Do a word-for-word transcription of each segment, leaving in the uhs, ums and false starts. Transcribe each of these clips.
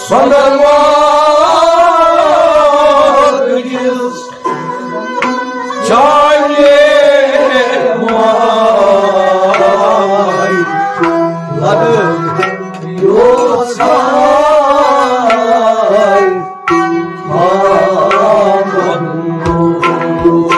ژۄندروار گٔیِس چانہِ ماے لگہٕ یوژھ ہاے آمد نوٗر۔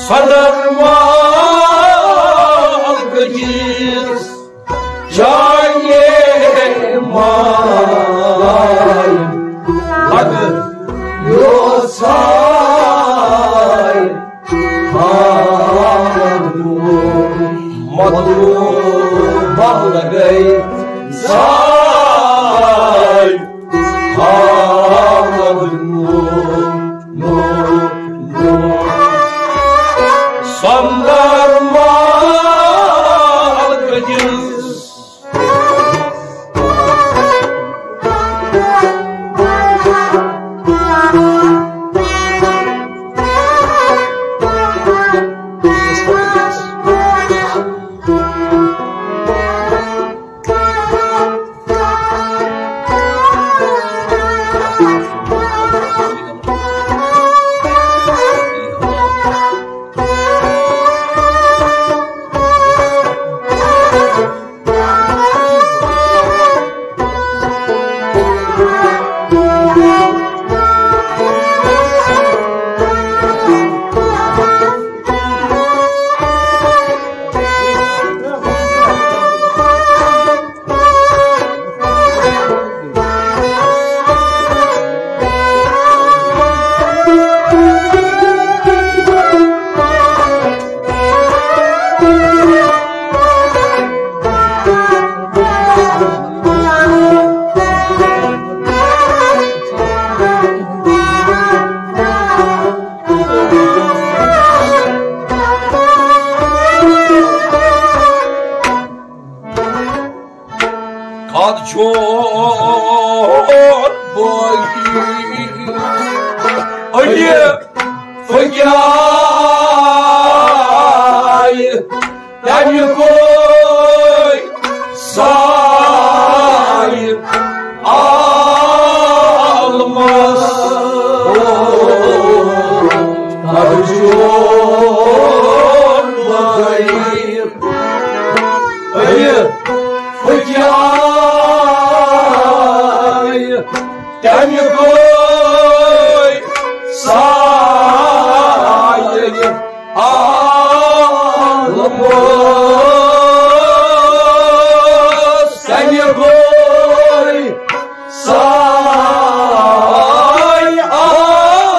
صدر مال گٔیِس جانے مال لگ یوساے مطلوب لگے ساے سندر مال گٔیِس۔ کَتھ چھُ بٲغی؟ أڑِ پھٔکیٛاے تَمہِ گوٚے ساے عالمس۔ کَتھ چھُ بٲغی؟ أڑِ پھٔکیٛاے تَمہِ گوٚے ساے عالمس۔ تَمہِ گوٚے ساے عالمس۔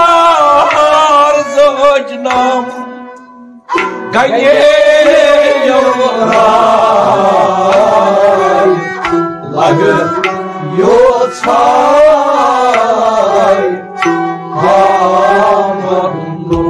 وۄستار زٲج نام گنگے یمنا لگ یوژھاے ہامنو۔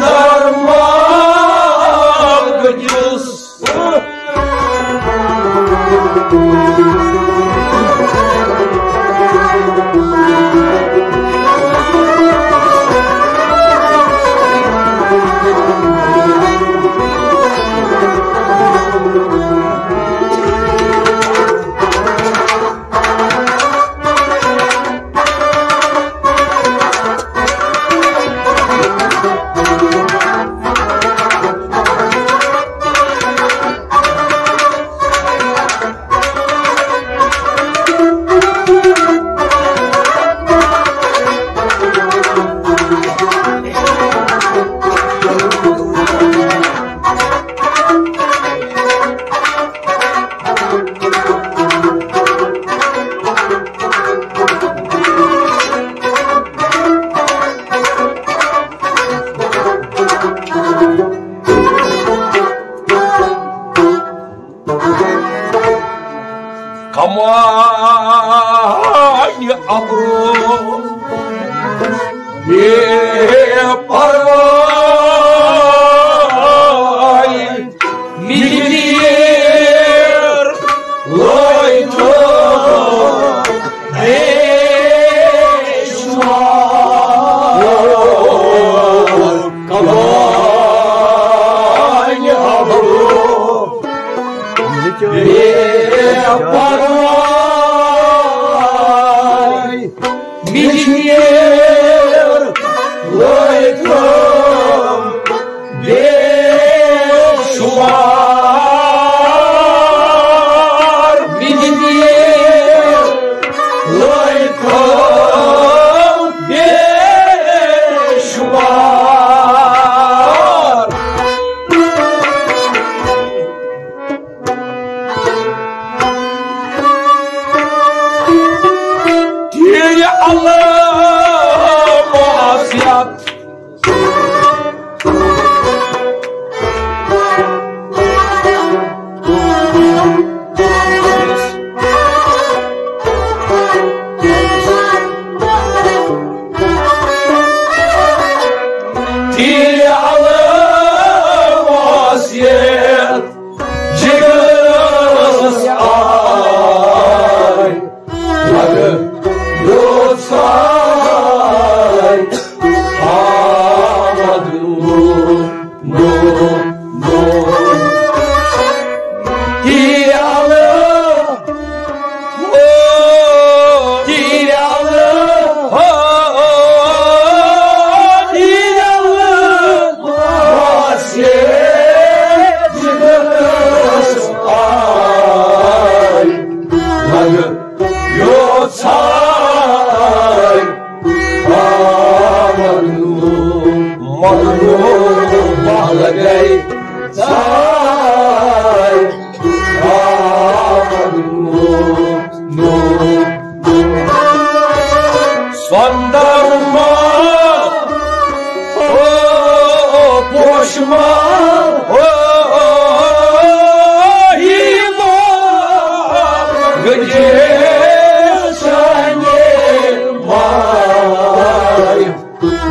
درمان گٔژھِس۔ کمانہِ ابرو بے پرواے، مِٹِنیر لٲگۍ تھٲو بے شمار۔ کمانہِ ابرو بے پرواے، مِٹِنیر لٲگۍ تھٲو بے شمار، مِٹِنیر لٲگۍ تھٲو بے شمار۔ تیرِ علم واسعت، تیرِ علم واسعت، جگرس آے لگہٕ یوٚژھ آے آمد نوٗر، نوٗر، نوٗر۔ تیرِ علم، او، تیرِ علم، او، تیرِ علم واسعت جگرس آے لگہٕ یوٚژھ آے آمد نوٗر، مدنوٗر پہلہٕ گٔے ژاے آمد نوٗر، نوٗر، نوٗر۔ سۄندر ما، او، پوش ما، او، ہی ما، گجے سانے ماے۔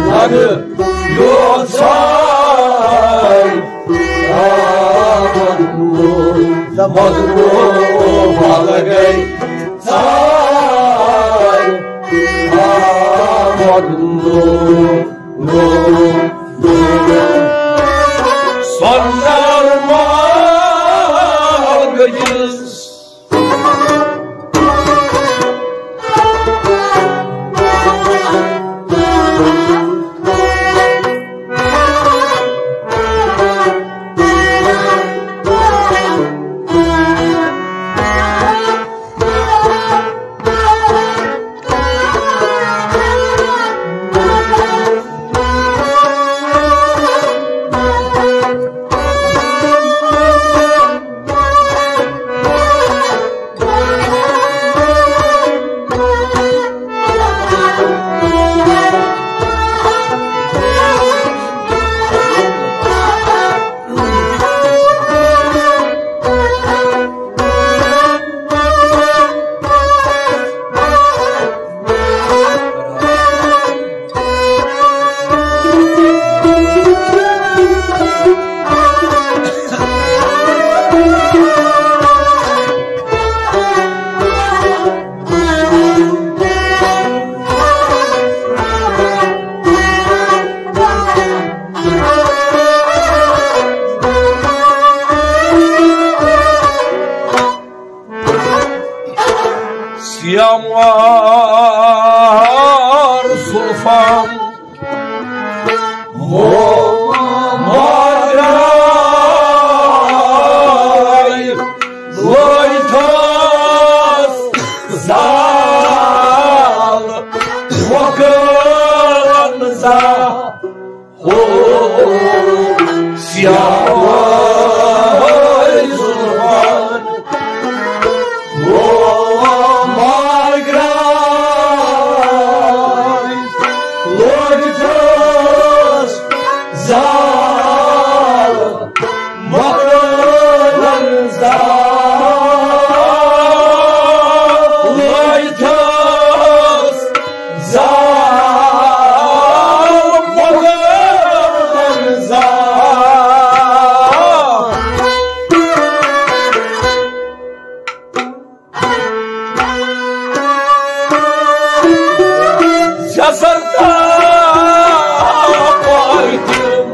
لگہٕ یوٚژھ آے آمد نوٗر، مدنوٗر پہلہٕ گٔے ژاے آمد نوٗر، نوٗر، نوٗر۔ سۄندر ما گٔیِس مو-، ماگرے لٲجتھس زال، مۄکلن زال۔ ہو، سیاوار زُلفن، ہو، ماگرے لٲجتھس زال، مۄکلن زال۔ لٲجتھس زال، مۄکلن زال۔ زیسر تام پایہِ تِم۔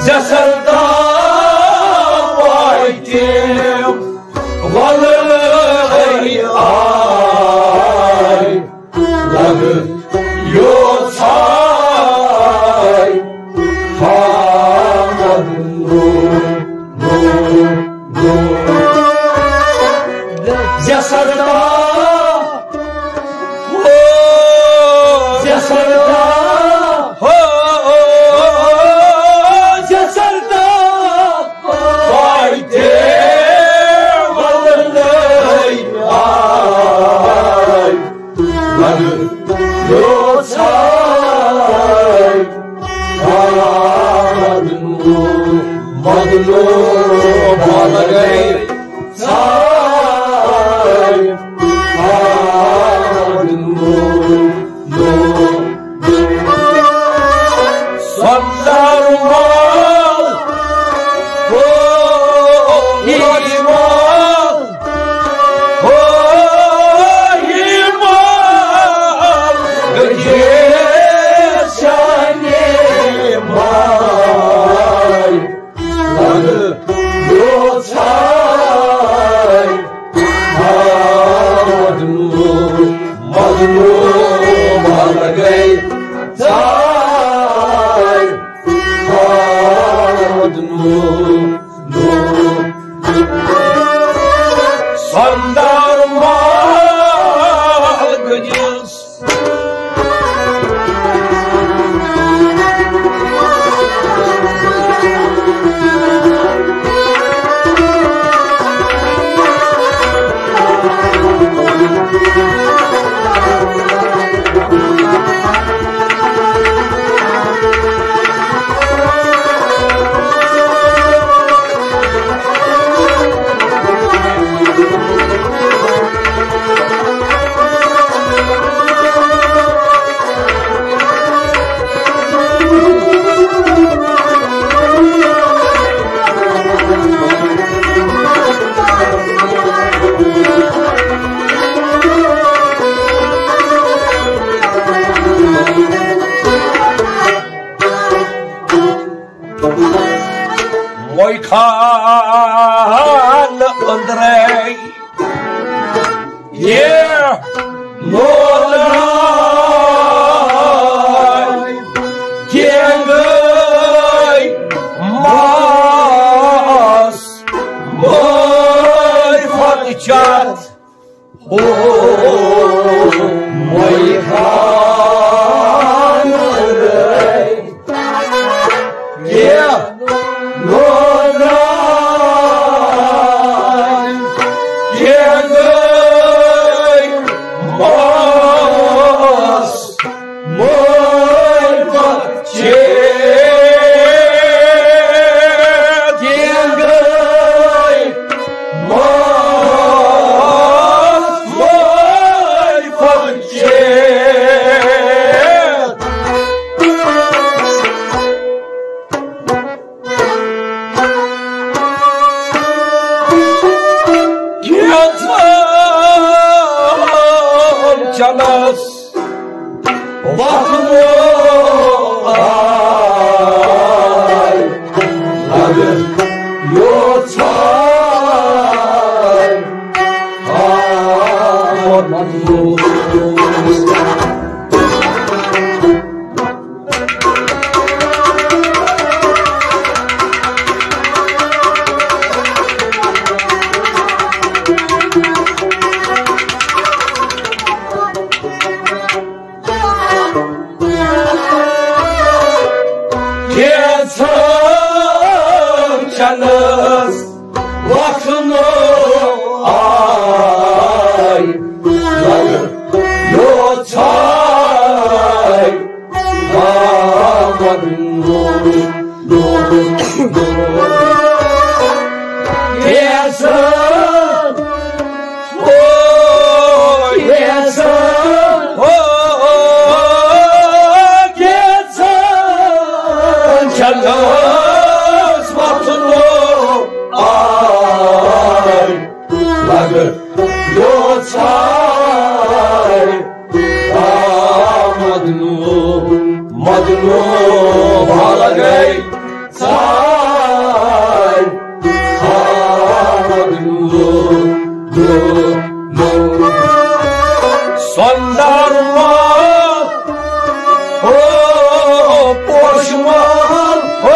زیسر تام پایہِ تِم۔ ولہٕ آے لگ یوژھاے حامد نور، نور، نور۔ زیسر تام، ہو، زیسر تام، ہو، زیسر تام۔ پایہِ تِم ولہٕ آے لگ یوژھاے حامد نور، مظلوم ولہٕ آے ژھاے حامد نور۔ سۄندر مال، ہو، ہی مال، ہو، ہی مال، گجے شانے مال۔ لگ یوژھاے حامد نور، مظلوم ولہٕ آے ژھاے حامد نور، نور۔ سۄندر مال گجس۔ موے خان أنٛدرے یہِ نوزراے کینٛگٕے ماس معرفت چتھ۔ او موے خان أنٛدرے یہِ نوزراے کینٛگٕے ماس وطنو آے، لگن یوژھ آے، آمد۔ کینٛژھن چنس وۄتھنو آے، لگن یوژھ آے، آمد نور۔ کینٛژھن، او، کینٛژھن، او، کینٛژھن چنس وۄتھنو آے، لگن یوژھ آے، آ، مدنو، مدنو، بھا لگے ساے، آ، مدنو، نو، نو۔ سۄندر ما، او، پوش ما، او،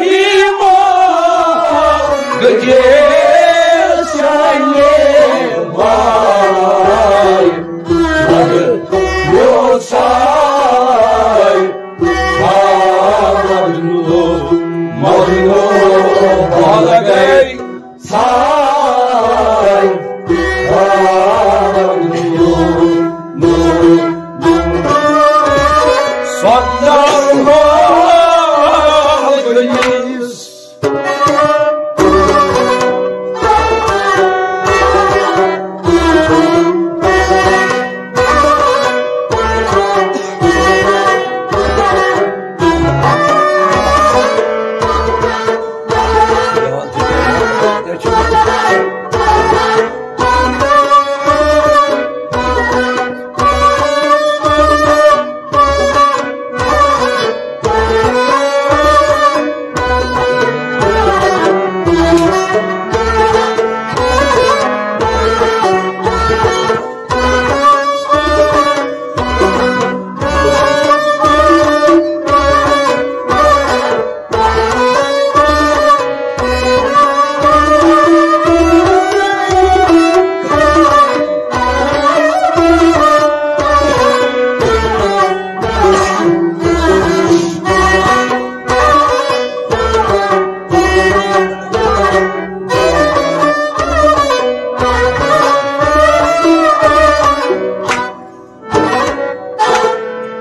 ہی ما، گجے سانے بھائی، مگر یوساے، مدنو، مدنو، بھا لگے ساے، مدنو، سۄندر ما،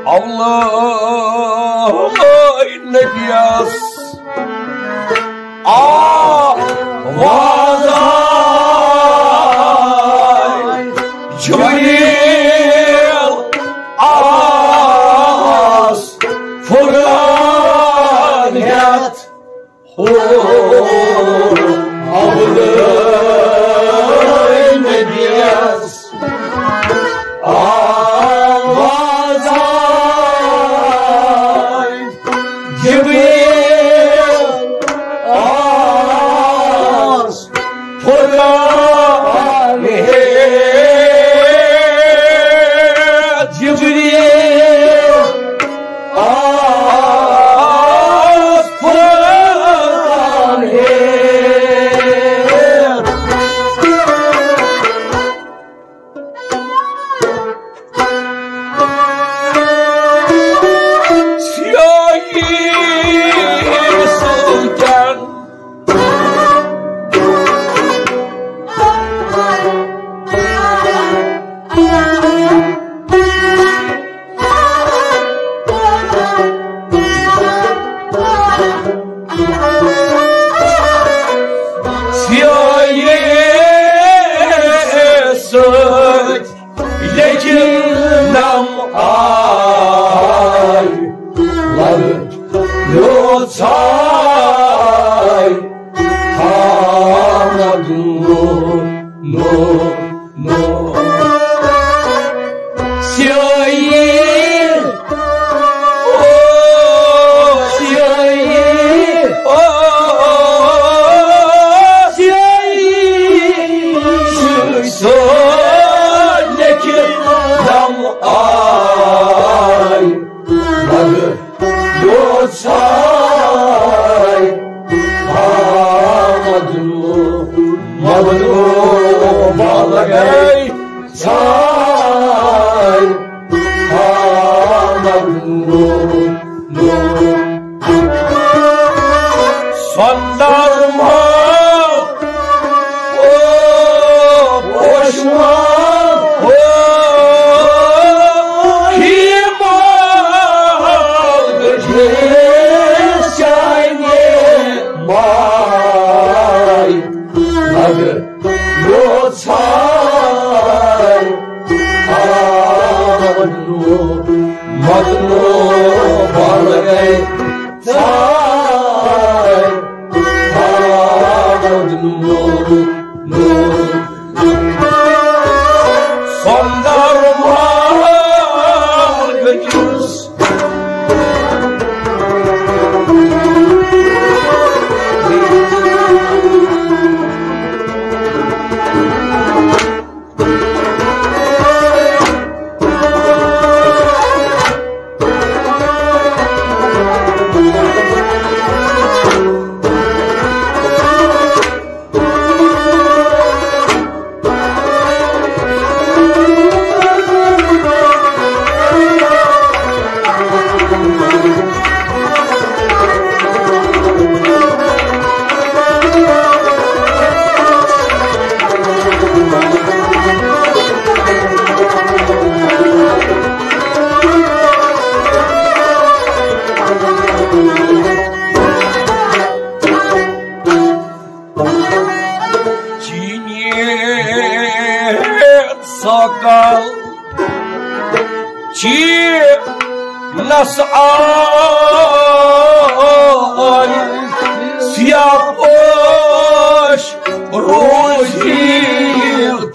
اللہ نبیس آواز آے، جبریل آس فرقان ہیتھ۔ ہو، عبداللہ نبیس آواز آے، جبریل چی نس آئی سیاہ پوش روزیت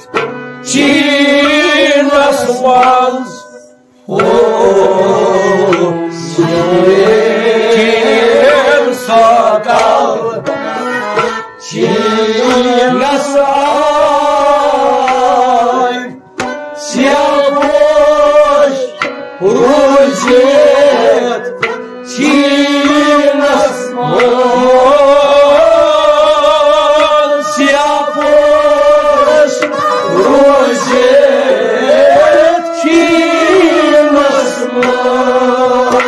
چینس منٛز۔ او چین ساکل چینس آئی سیاہ پوش روزیت چینس منٛز۔ سیاہ پوش روزیت چینس منٛز۔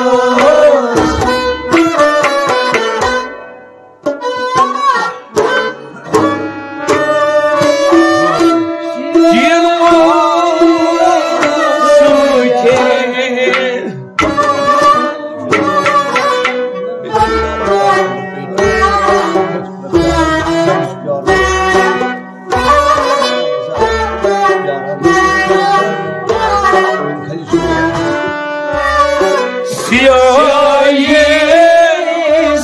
سیاہی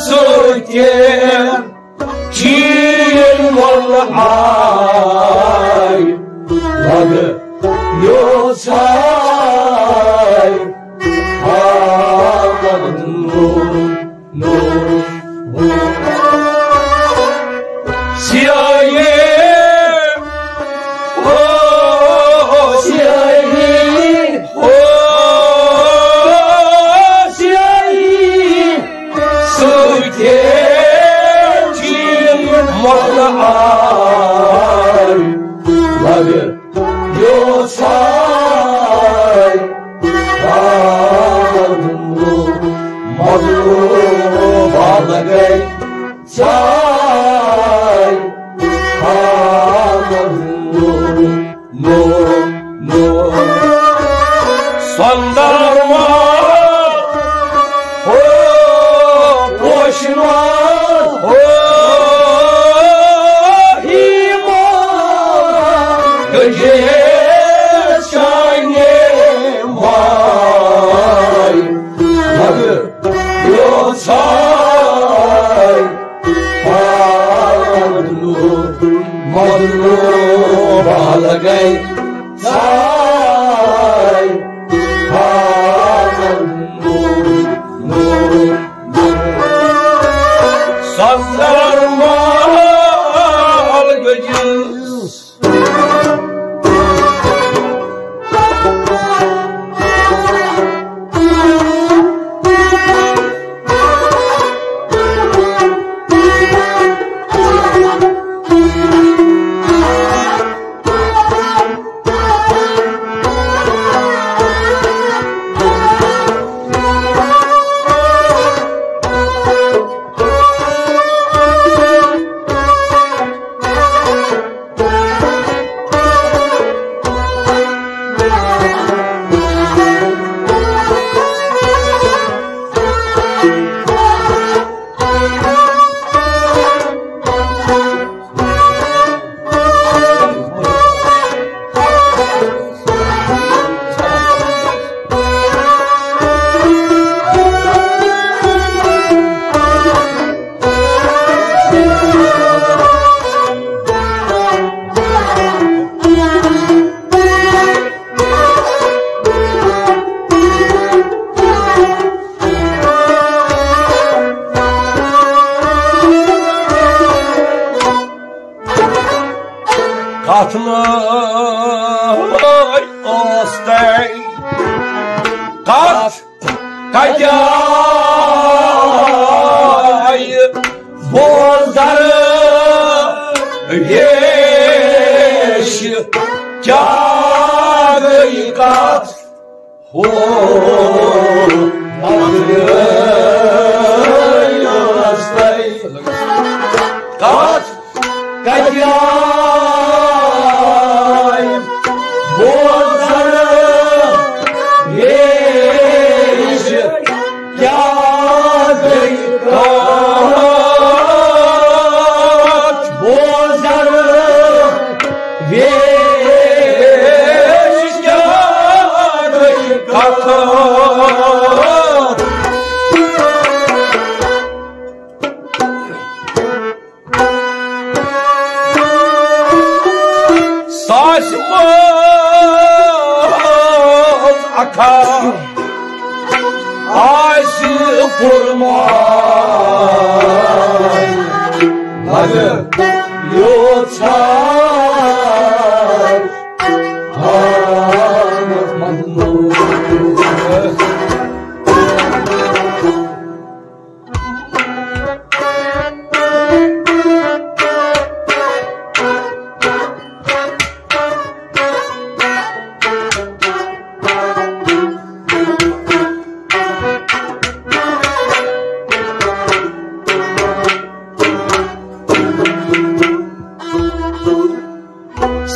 سۭتۍ چین وۄلہٕ آے لگہٕ یوژھ آے آمد نوٗر، نوٗر، نوٗر۔ سیاہی، او سیاہی، او سیاہی، سۭتۍ چین وۄلہٕ آے لگہٕ یوژھ آے آمد نوٗر، مطلوب لگے ژاے آمد نوٗر، نوٗر، نوٗر۔ سۄندر مال، ہو پوش مال، ہو ہی مال، گٔیے چانہِ ماے۔ مگر یوژھ آے آمد نوٗر، مطلوب لگے ژاے آمد نوٗر، نوٗر، نوٗر۔ سۄندر مال گٔیِس کتھ منٛز اوس تۄہہِ؟ کتھ کتہِ آیہِ بوزر ریش؟ کیٛاہ گٔے کتھ؟ ہو، مگر ٲس تۄہہِ کتھ کتہِ آیہِ بوزر ریش؟ کیٛاہ گٔے کتھ؟ بوزر ریش کیٛاہ گٔے کتھ۔ ساسہِ منٛز اکھا آسہِ پُرماے، مگر یوت چھا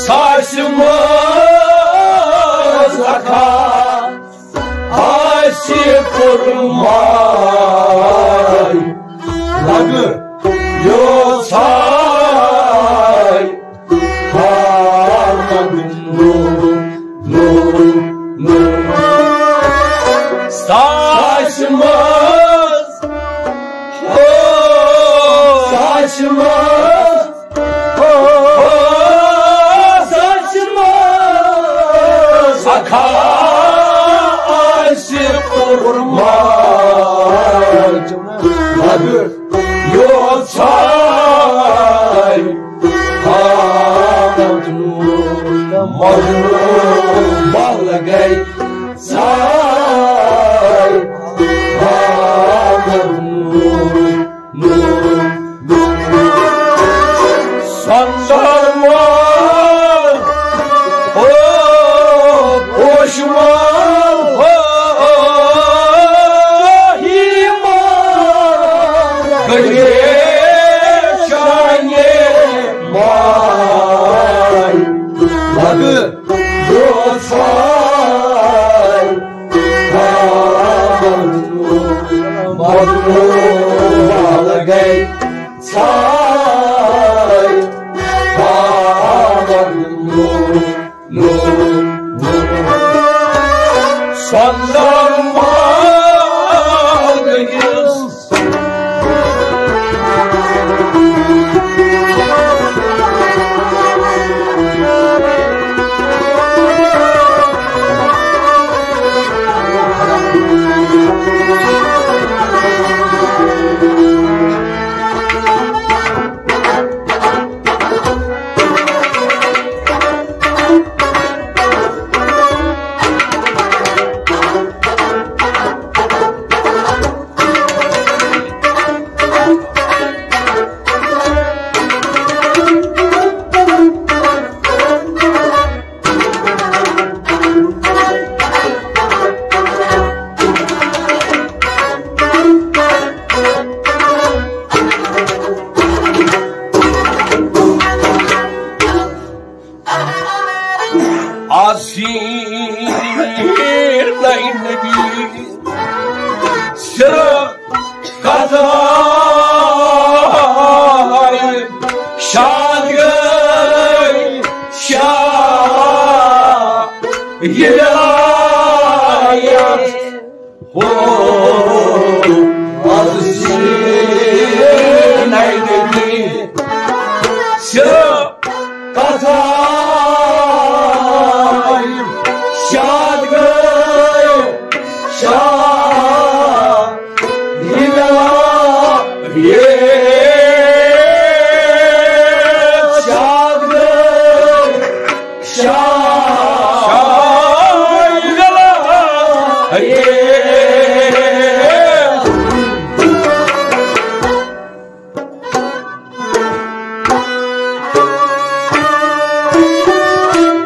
ساسہِ منٛز اکھا آسہِ پُرماے، لگہٕ یوت چھا آمد نوٗر، نوٗر، نوٗر۔ ساسہِ منٛز، او، ساسہِ منٛز، او، ساسہِ منٛز اکھا آسہِ پُرماے، مگر یوت چھا آمد نوٗر، مجنوٗن بہٕ لگے ژھاے۔ آمد نوٗر، نوٗر، نوٗر۔ سۄندر وول، او پوشہٕ وول، او ہی مول، گٔیے شانہِ ماے۔ لگہٕ یوت چھا آمد نوٗر، مجنوٗن بہٕ لگے ژھاے۔ آمد نوٗر، نوٗر، نوٗر۔ سۄندر مال گٔیِس آسیٖن نبی صرف کتھا شاد گٔے شاہ یہ ولایت۔ ہو، آسیٖن نبی صرف کتھا شاد گٔے شاہ۔ یہ گلا، یہ شاد گٔے شاہ۔ شاہ، یہ گلا، یہ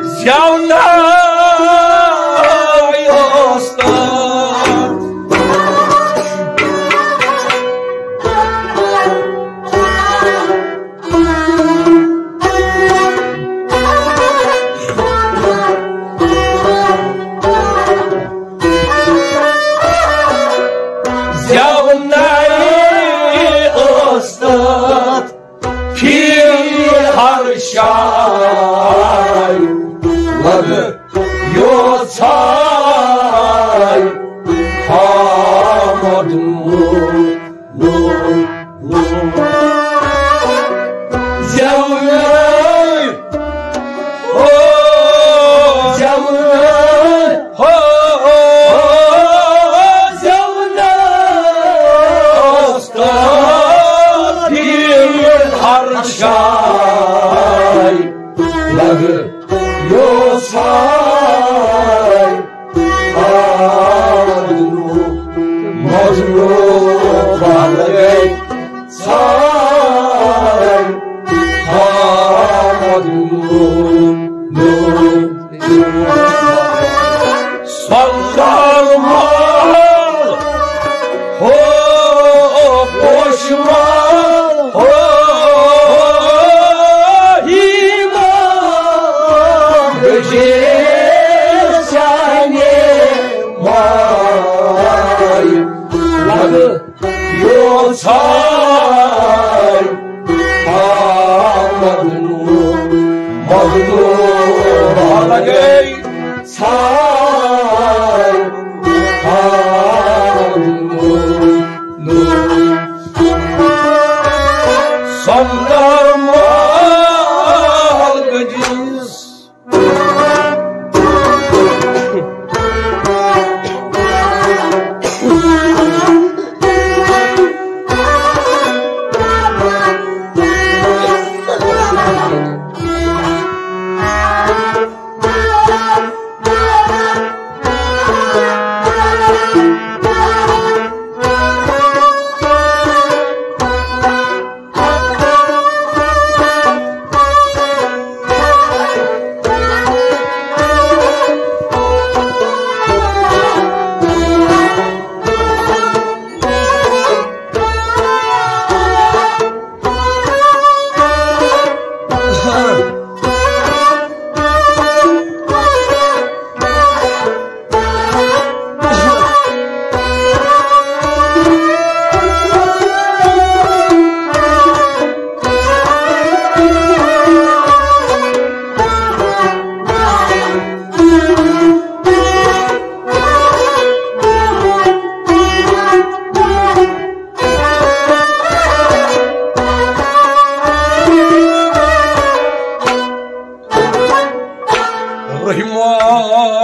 زیادہ اوس تَس۔ روبا لگے ژھان، آمد نور، نور۔ سۄندر مال، ہو پوش مال، ہو ہی مال، بجے سیانے مال۔ لگ یوژھان، آ مجنون، مجنون لگے ژھان، آ مجنون۔ سۄندر مال گٔجِس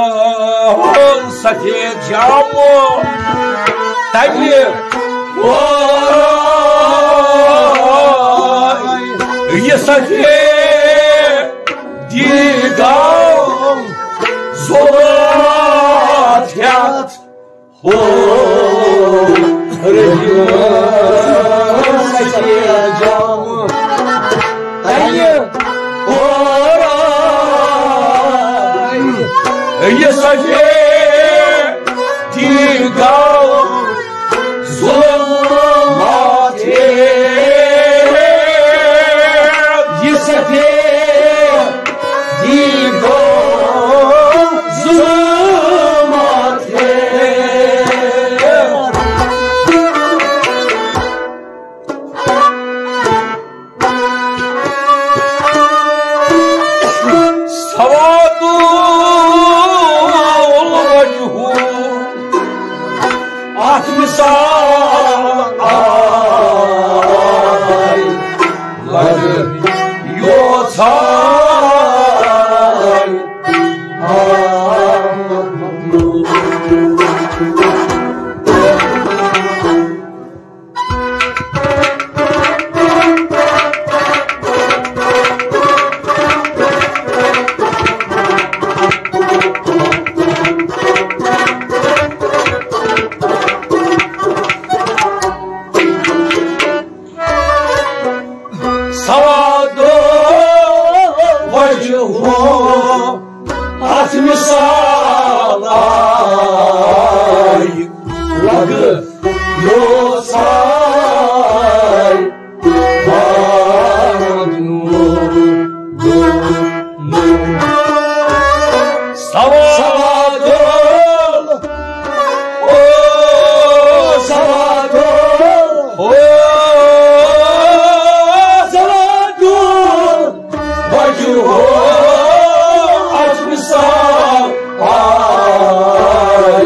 رحمان سفید جامو تمہِ وٲے، یہِ سفید دیٖدار ظلمات ہٮ۪تھ۔ ہو رحمان سفید جامو تمہِ وٲے، یہِ سفید دیٖدار ظلمات ہٮ۪تھ۔ یہِ سفید دیٖدار ظلمات ہٮ۪تھ۔ سواد الوجہ اتھ مثال آے، لگ یوژھان۔ سواد وجہ اتھ مثال آے، لگ یوژھان۔ سواد، او سواد، او سواد، وجہ اتھ مثال آے،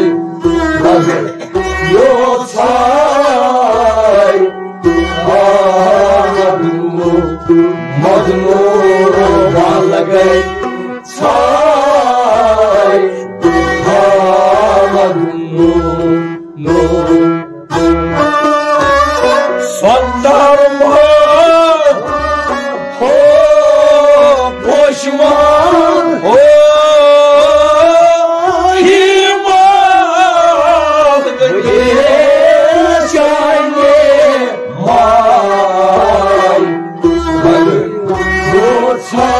لگ یوژھان۔ مجنون، مجنون لگے ژھاے، ہا مجنون۔ سۄندر مال، ہو پوش مال، ہو ہی مال گٔیے All